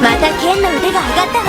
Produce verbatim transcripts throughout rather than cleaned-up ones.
またケンの腕が上がったわ。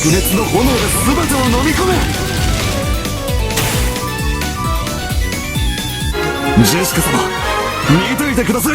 灼熱の炎で全てを飲み込め。ジェシカ様、見ていてください。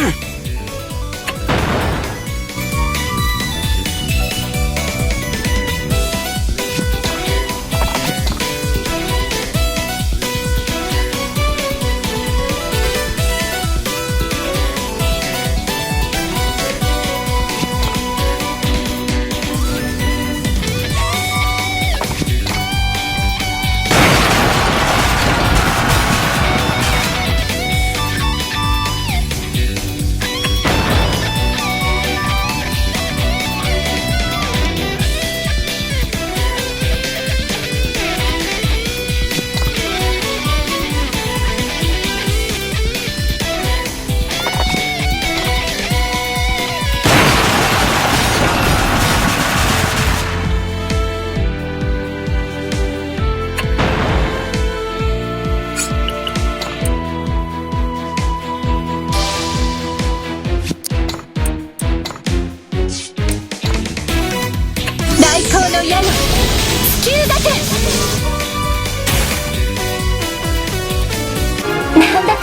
大根の山、地球だけ。なんだか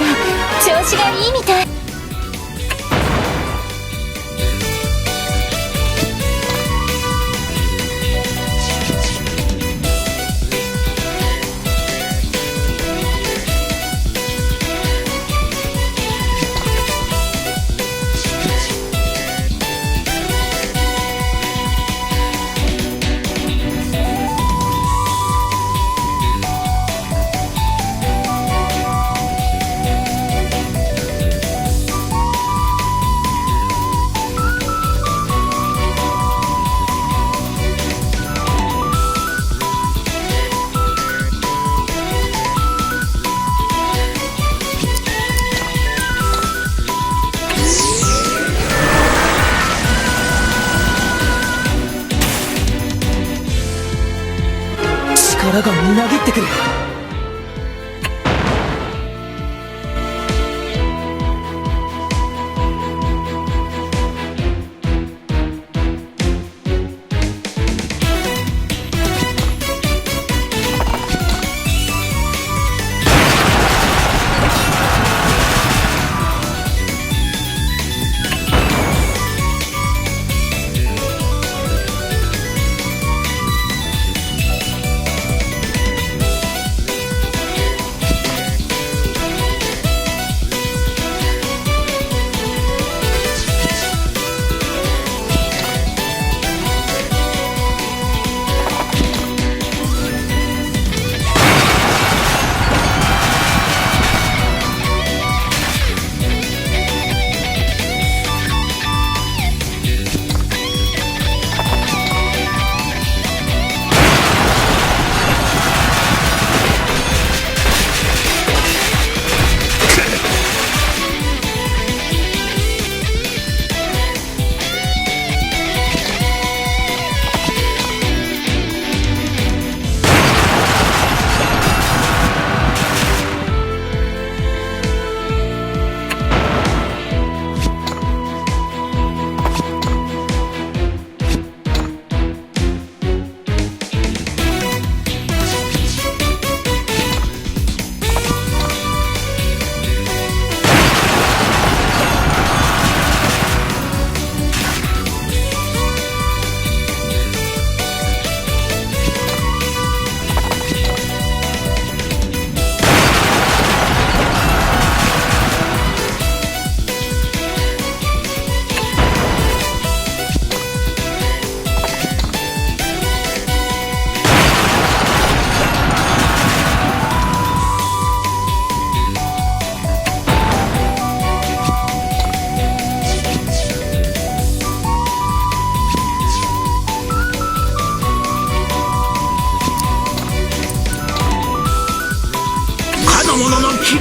調子がいいみたい。力がみなぎってくる。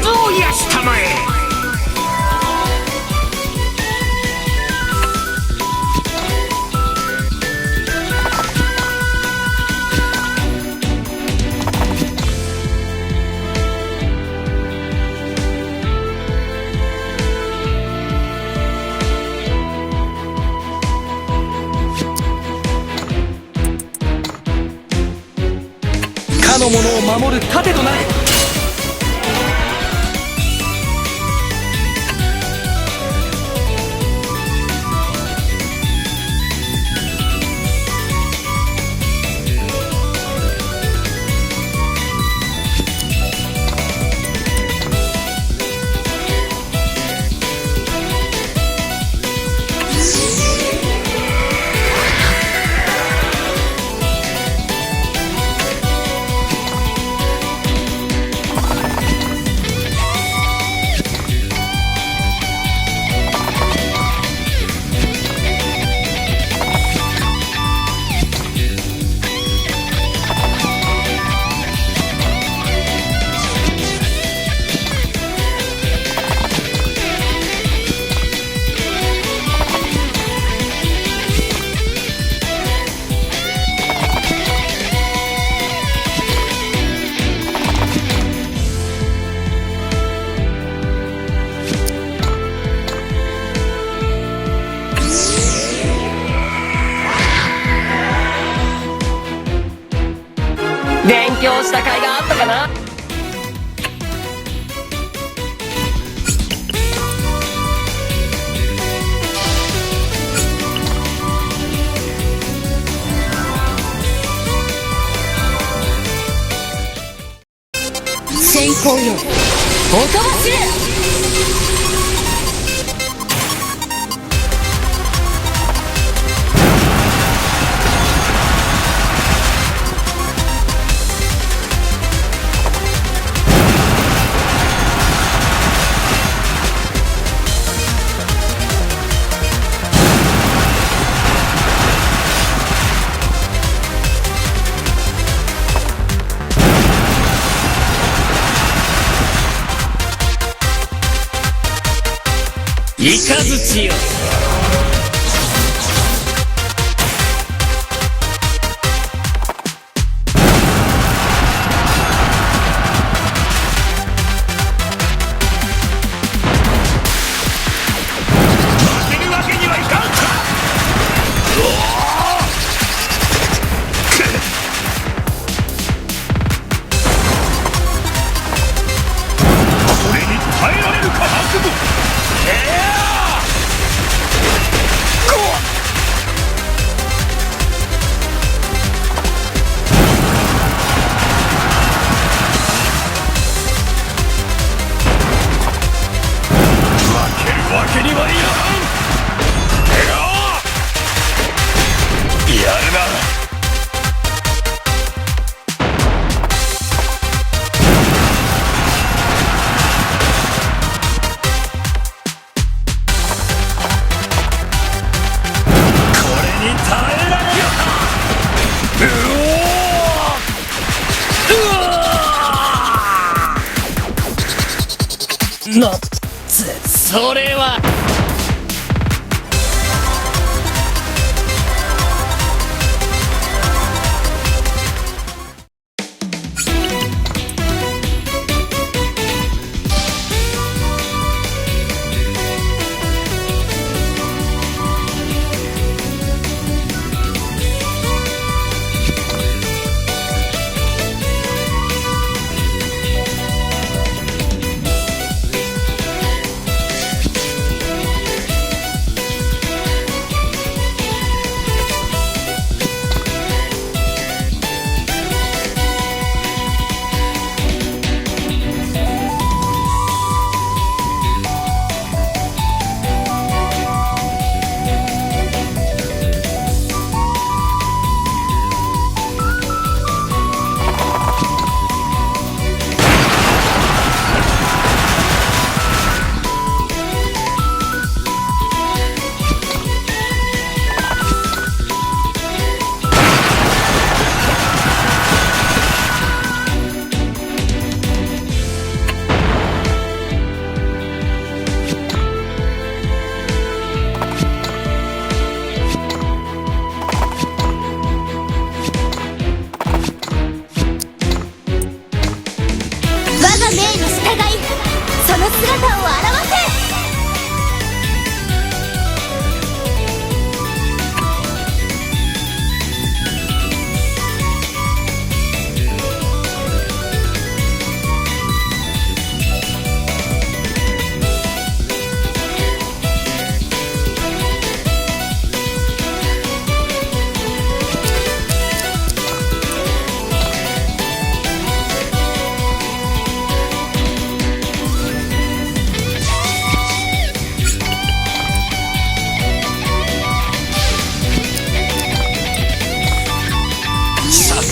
どうやしたまえ。かの者を守る盾となれ。勉強した甲斐があったかな？先行よ。ほとばしれ！いかずちよ。負けるわけにはいかん！それに耐えられるか、白鵬！ええ！こう！負けるわけにはいかん！やるな！これに耐えられるか！うおー！うわー！なっつ、それは。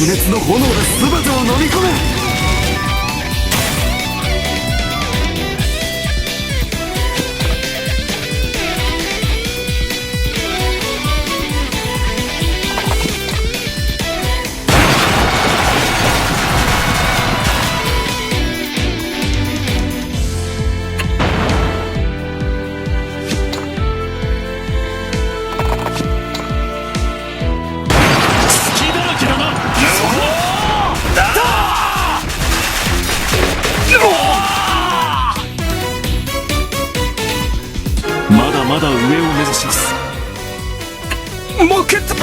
熱の炎で全てを飲み込め。まだまだ上を目指します。負けた。